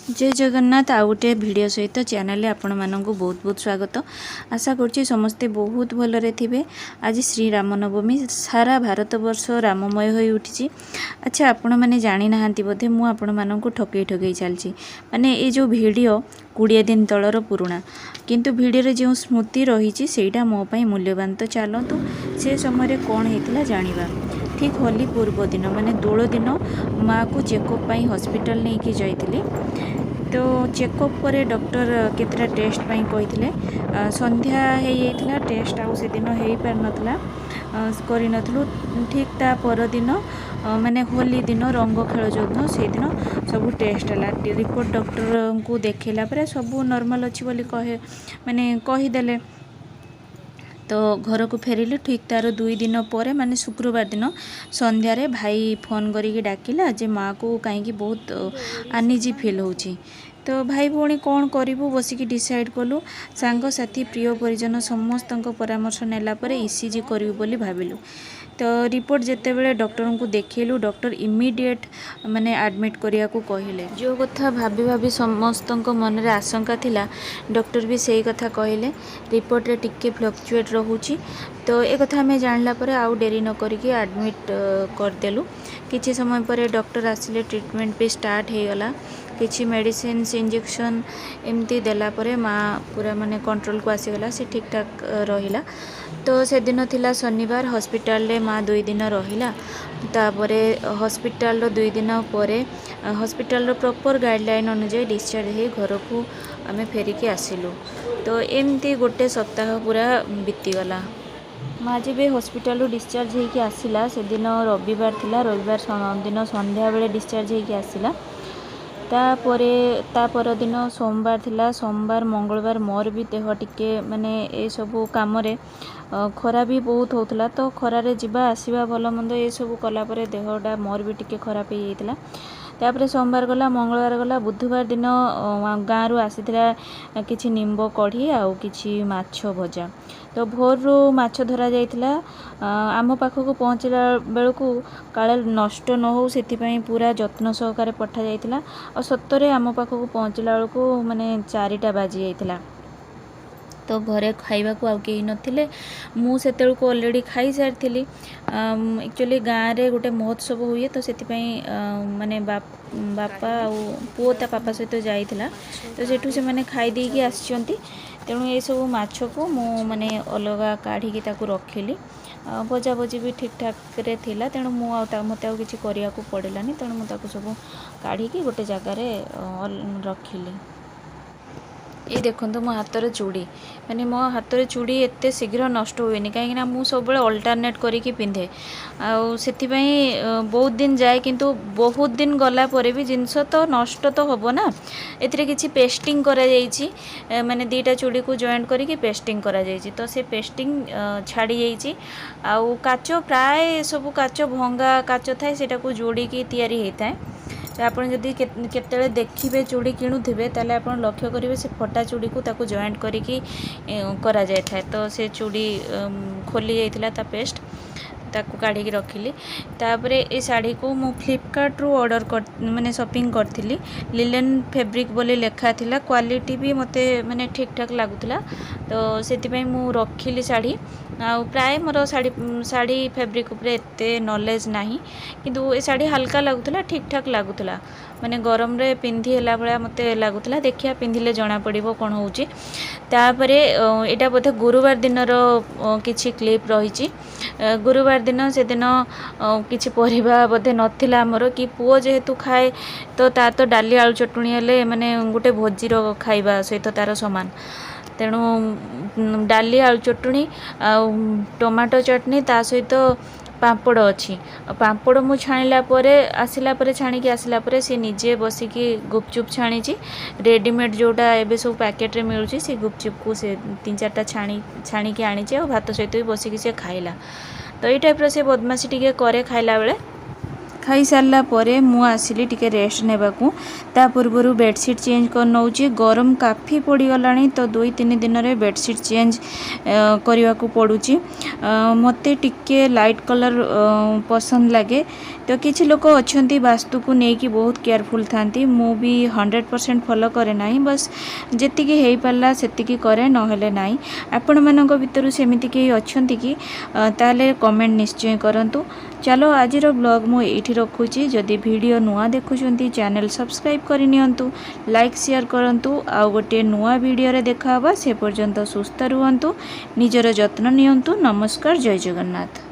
ଜୟ ଜଗନ୍ନାଥ। ଆଉ ଗୋଟିଏ ଭିଡ଼ିଓ ସହିତ ଚ୍ୟାନେଲରେ ଆପଣମାନଙ୍କୁ ବହୁତ ବହୁତ ସ୍ୱାଗତ। ଆଶା କରୁଛି ସମସ୍ତେ ବହୁତ ଭଲରେ ଥିବେ। ଆଜି ଶ୍ରୀ ରାମନବମୀ, ସାରା ଭାରତବର୍ଷ ରାମମୟ ହୋଇ ଉଠିଛି। ଆଚ୍ଛା, ଆପଣମାନେ ଜାଣିନାହାନ୍ତି ବୋଧେ, ମୁଁ ଆପଣମାନଙ୍କୁ ଠକେଇ ଠକେଇ ଚାଲିଛି। ମାନେ ଏ ଯେଉଁ ଭିଡ଼ିଓ 20 ଦିନ ତଳର ପୁରୁଣା, କିନ୍ତୁ ଭିଡ଼ିଓରେ ଯେଉଁ ସ୍ମୃତି ରହିଛି, ସେଇଟା ମୋ ପାଇଁ ମୂଲ୍ୟବାନ। ତ ଚାଲନ୍ତୁ, ସେ ସମୟରେ କ'ଣ ହେଇଥିଲା ଜାଣିବା। ଠିକ୍ ହୋଲି ପୂର୍ବ ଦିନ, ମାନେ ଦୋଳ ଦିନ ମାଆକୁ ଚେକଅପ୍ ପାଇଁ ହସ୍ପିଟାଲ ନେଇକି ଯାଇଥିଲି। ତ ଚେକଅପ୍ ପରେ ଡକ୍ଟର କେତେଟା ଟେଷ୍ଟ ପାଇଁ କହିଥିଲେ। ସନ୍ଧ୍ୟା ହେଇଯାଇଥିଲା, ଟେଷ୍ଟ ଆଉ ସେଦିନ ହେଇପାରିନଥିଲା, କରିନଥିଲୁ। ଠିକ୍ ତା ପରଦିନ, ମାନେ ହୋଲି ଦିନ, ରଙ୍ଗ ଖେଳ ଯେଉଁଦିନ, ସେଇଦିନ ସବୁ ଟେଷ୍ଟ ହେଲା। ରିପୋର୍ଟ ଡକ୍ଟରଙ୍କୁ ଦେଖେଇଲା ପରେ ସବୁ ନର୍ମାଲ୍ ଅଛି ବୋଲି କହେ ମାନେ କହିଦେଲେ। ତ ଘରକୁ ଫେରିଲୁ। ଠିକ୍ ତା'ର 2 ଦିନ ପରେ, ମାନେ ଶୁକ୍ରବାର ଦିନ ସନ୍ଧ୍ୟାରେ ଭାଇ ଫୋନ୍ କରିକି ଡାକିଲା ଯେ ମାଆକୁ କାହିଁକି ବହୁତ ଆନିଜି ଫିଲ୍ ହେଉଛି। ତ ଭାଇ ଭଉଣୀ କ'ଣ କରିବୁ ବସିକି ଡିସାଇଡ଼୍ କଲୁ। ସାଙ୍ଗସାଥି, ପ୍ରିୟ ପରିଜନ ସମସ୍ତଙ୍କ ପରାମର୍ଶ ନେଲା ପରେ ଇସିଜି କରିବୁ ବୋଲି ଭାବିଲୁ। ତ ରିପୋର୍ଟ ଯେତେବେଳେ ଡକ୍ଟରଙ୍କୁ ଦେଖେଇଲୁ, ଡକ୍ଟର ଇମିଡ଼ିଏଟ୍ ମାନେ ଆଡ଼ମିଟ୍ କରିବାକୁ କହିଲେ। ଯେଉଁ କଥା ଭାବି ଭାବି ସମସ୍ତଙ୍କ ମନରେ ଆଶଙ୍କା ଥିଲା, ଡକ୍ଟର ବି ସେଇ କଥା କହିଲେ। ରିପୋର୍ଟରେ ଟିକେ ଫ୍ଲକ୍ଚୁଏଟ୍ ରହୁଛି। ତ ଏ କଥା ଆମେ ଜାଣିଲା ପରେ ଆଉ ଡେରି ନ କରିକି ଆଡ଼ମିଟ୍ କରିଦେଲୁ। କିଛି ସମୟ ପରେ ଡକ୍ଟର ଆସିଲେ, ଟ୍ରିଟମେଣ୍ଟ ବି ଷ୍ଟାର୍ଟ ହେଇଗଲା। କିଛି ମେଡ଼ିସିନ୍ସ, ଇଞ୍ଜେକ୍ସନ୍ ଏମିତି ଦେଲା ପରେ ମା ପୁରା ମାନେ କଣ୍ଟ୍ରୋଲକୁ ଆସିଗଲା, ସେ ଠିକ୍ଠାକ୍ ରହିଲା। ତ ସେଦିନ ଥିଲା ଶନିବାର। ହସ୍ପିଟାଲରେ ମା 2 ଦିନ ରହିଲା। ତାପରେ ହସ୍ପିଟାଲର 2 ଦିନ ପରେ ହସ୍ପିଟାଲର ପ୍ରପର୍ ଗାଇଡ଼ଲାଇନ୍ ଅନୁଯାୟୀ ଡିସଚାର୍ଜ ହେଇ ଘରକୁ ଆମେ ଫେରିକି ଆସିଲୁ। ତ ଏମିତି ଗୋଟେ ସପ୍ତାହ ପୁରା ବିତିଗଲା। ମା ଯେବେ ହସ୍ପିଟାଲରୁ ଡିସଚାର୍ଜ ହେଇକି ଆସିଲା, ସେଦିନ ରବିବାର ଥିଲା। ରବିବାର ଦିନ ସନ୍ଧ୍ୟାବେଳେ ଡିସଚାର୍ଜ ହେଇକି ଆସିଲା। ତାପରେ ତା ପରଦିନ ସୋମବାର ଥିଲା। ସୋମବାର, ମଙ୍ଗଳବାର ମୋର ବି ଦେହ ଟିକେ ମାନେ ଏସବୁ କାମରେ ଖରା ବି ବହୁତ ହେଉଥିଲା। ତ ଖରାରେ ଯିବା ଆସିବା, ଭଲ ମନ୍ଦ ଏସବୁ କଲା ପରେ ଦେହଟା ମୋର ବି ଟିକେ ଖରାପ ହେଇଯାଇଥିଲା। ତାପରେ ସୋମବାର ଗଲା, ମଙ୍ଗଳବାର ଗଲା, ବୁଧବାର ଦିନ ଗାଁରୁ ଆସିଥିଲା କିଛି ନିମ୍ବ କଢ଼ି ଆଉ କିଛି ମାଛ ଭଜା। ତ ଭୋରରୁ ମାଛ ଧରାଯାଇଥିଲା। ଆମ ପାଖକୁ ପହଞ୍ଚିଲା ବେଳକୁ କାଳେ ନଷ୍ଟ ନ ହଉ, ସେଥିପାଇଁ ପୁରା ଯତ୍ନ ସହକାରେ ପଠାଯାଇଥିଲା। ଆଉ ସତରେ ଆମ ପାଖକୁ ପହଞ୍ଚିଲା ବେଳକୁ ମାନେ 4ଟା ବାଜି ଯାଇଥିଲା। ତ ଘରେ ଖାଇବାକୁ ଆଉ କେହି ନଥିଲେ। ମୁଁ ସେତେବେଳକୁ ଅଲରେଡ଼ି ଖାଇସାରିଥିଲି। ଆକ୍ଚୁଆଲି ଗାଁରେ ଗୋଟେ ମହୋତ୍ସବ ହୁଏ, ତ ସେଥିପାଇଁ ମାନେ ବାପା ଆଉ ପୁଅ ତା ବାପା ସହିତ ଯାଇଥିଲା। ତ ସେଠୁ ସେମାନେ ଖାଇ ଦେଇକି ଆସିଛନ୍ତି। ତେଣୁ ଏସବୁ ମାଛକୁ ମୁଁ ମାନେ ଅଲଗା କାଢ଼ିକି ତାକୁ ରଖିଲି। ଭଜାଭଜି ବି ଠିକ୍ ଠାକ୍ରେ ଥିଲା, ତେଣୁ ମୁଁ ଆଉ ମୋତେ ଆଉ କିଛି କରିବାକୁ ପଡ଼ିଲାନି। ତେଣୁ ମୁଁ ତାକୁ ସବୁ କାଢ଼ିକି ଗୋଟେ ଜାଗାରେ ରଖିଲି। ଏଇ ଦେଖନ୍ତୁ ମୋ ହାତରେ ଚୁଡ଼ି। ମାନେ ମୋ ହାତରେ ଚୁଡ଼ି ଏତେ ଶୀଘ୍ର ନଷ୍ଟ ହୁଏନି, କାହିଁକିନା ମୁଁ ସବୁବେଳେ ଅଲ୍ଟରନେଟ୍ କରିକି ପିନ୍ଧେ ଆଉ ସେଥିପାଇଁ ବହୁତ ଦିନ ଯାଏ। କିନ୍ତୁ ବହୁତ ଦିନ ଗଲା ପରେ ବି ଜିନିଷ ତ ନଷ୍ଟ ତ ହେବ ନା। ଏଥିରେ କିଛି ପେଷ୍ଟିଂ କରାଯାଇଛି, ମାନେ ଦୁଇଟା ଚୁଡ଼ିକୁ ଜଏଣ୍ଟ କରିକି ପେଷ୍ଟିଂ କରାଯାଇଛି। ତ ସେ ପେଷ୍ଟିଂ ଛାଡ଼ି ଯାଇଛି। ଆଉ କାଚ ପ୍ରାୟ ସବୁ କାଚ ଭଙ୍ଗା କାଚ ଥାଏ, ସେଇଟାକୁ ଯୋଡ଼ିକି ତିଆରି ହେଇଥାଏ। ତ ଆପଣ ଯଦି କେତେବେଳେ ଦେଖିବେ, ଚୁଡ଼ି କିଣୁଥିବେ, ତାହେଲେ ଆପଣ ଲକ୍ଷ୍ୟ କରିବେ ସେ ଫଟା ଚୁଡ଼ିକୁ ତାକୁ ଜଏଣ୍ଟ କରିକି କରାଯାଇଥାଏ। ତ ସେ ଚୁଡ଼ି ଖୋଲି ଯାଇଥିଲା ତା ପେଷ୍ଟ, ତାକୁ କାଢ଼ିକି ରଖିଲି। ତାପରେ ଏ ଶାଢ଼ୀକୁ ମୁଁ ଫ୍ଲିପକାର୍ଟରୁ ଅର୍ଡ଼ର ମାନେ ସପିଂ କରିଥିଲି। ଲିଲେନ୍ ଫେବ୍ରିକ୍ ବୋଲି ଲେଖା ଥିଲା। କ୍ୱାଲିଟି ବି ମୋତେ ମାନେ ଠିକ୍ଠାକ୍ ଲାଗୁଥିଲା, ତ ସେଥିପାଇଁ ମୁଁ ରଖିଲି ଶାଢ଼ୀ। ଆଉ ପ୍ରାୟ ମୋର ଶାଢ଼ୀ ଫେବ୍ରିକ୍ ଉପରେ ଏତେ ନଲେଜ୍ ନାହିଁ, କିନ୍ତୁ ଏ ଶାଢ଼ୀ ହାଲକା ଲାଗୁଥିଲା, ଠିକ୍ଠାକ୍ ଲାଗୁଥିଲା। ମାନେ ଗରମରେ ପିନ୍ଧି ହେଲା ଭଳିଆ ମୋତେ ଲାଗୁଥିଲା। ଦେଖିବା, ପିନ୍ଧିଲେ ଜଣାପଡ଼ିବ କ'ଣ ହେଉଛି। ତାପରେ ଏଇଟା ବୋଧେ ଗୁରୁବାର ଦିନର କିଛି କ୍ଲିପ୍ ରହିଛି। ଗୁରୁବାର ଦିନ, ସେଦିନ କିଛି ପରିବା ବୋଧେ ନଥିଲା ଆମର କି ପୁଅ ଯେହେତୁ ଖାଏ, ତ ତାର ତ ଡାଲି ଆଳୁ ଚଟୁଣି ହେଲେ ମାନେ ଗୋଟେ ଭୋଜିର ଖାଇବା ସହିତ ତାର ସମାନ। ତେଣୁ ଡାଲି ଆଳୁ ଚଟୁଣି ଆଉ ଟମାଟୋ ଚଟଣି, ତା ସହିତ ପାମ୍ପଡ଼ ଅଛି। ଆଉ ପାମ୍ପଡ଼ ମୁଁ ଛାଣିଲା ପରେ, ଆସିଲା ପରେ, ଛାଣିକି ଆସିଲା ପରେ ସେ ନିଜେ ବସିକି ଗୁପଚୁପ୍ ଛାଣିଛି। ରେଡ଼ିମେଡ଼୍ ଯେଉଁଟା ଏବେ ସବୁ ପ୍ୟାକେଟ୍ରେ ମିଳୁଛି, ସେ ଗୁପଚୁପ୍କୁ ସେ ତିନି ଚାରିଟା ଛାଣିକି ଆଣିଛି ଆଉ ଭାତ ସହିତ ବି ବସିକି ସେ ଖାଇଲା। ତ ଏଇ ଟାଇପ୍ର ସେ ବଦମାସି ଟିକେ କରେ ଖାଇଲା ବେଳେ। ଖାଇସାରିଲା ପରେ ମୁଁ ଆସିଲି ଟିକେ ରେଷ୍ଟ ନେବାକୁ। ତା ପୂର୍ବରୁ ବେଡ଼ସିଟ୍ ଚେଞ୍ଜ କରିନେଉଛି। ଗରମ କାଫି ପଡ଼ିଗଲାଣି, ତ 2-3 ଦିନରେ ବେଡ଼ସିଟ୍ ଚେଞ୍ଜ କରିବାକୁ ପଡ଼ୁଛି। ମୋତେ ଟିକେ ଲାଇଟ୍ କଲର୍ ପସନ୍ଦ ଲାଗେ। ତ କିଛି ଲୋକ ଅଛନ୍ତି ବାସ୍ତୁକୁ ନେଇକି ବହୁତ କେୟାରଫୁଲ୍ ଥାନ୍ତି। ମୁଁ ବି 100% ଫଲୋ କରେ ନାହିଁ, ବସ୍ ଯେତିକି ହେଇପାରିଲା ସେତିକି କରେ, ନହେଲେ ନାହିଁ। ଆପଣମାନଙ୍କ ଭିତରୁ ସେମିତି କେହି ଅଛନ୍ତି କି? ତାହେଲେ କମେଣ୍ଟ ନିଶ୍ଚୟ କରନ୍ତୁ। ଚାଲ, ଆଜିର ବ୍ଲଗ୍ ମୁଁ ଏଇଠି ରଖୁଛି। ଯଦି ଭିଡ଼ିଓ ନୂଆ ଦେଖୁଛନ୍ତି, ଚ୍ୟାନେଲ୍ ସବସ୍କ୍ରାଇବ୍ କରିନିଅନ୍ତୁ, ଲାଇକ୍ ସେୟାର କରନ୍ତୁ। ଆଉ ଗୋଟିଏ ନୂଆ ଭିଡ଼ିଓରେ ଦେଖା ହେବା। ସେ ପର୍ଯ୍ୟନ୍ତ ସୁସ୍ଥ ରୁହନ୍ତୁ, ନିଜର ଯତ୍ନ ନିଅନ୍ତୁ। ନମସ୍କାର, ଜୟ ଜଗନ୍ନାଥ।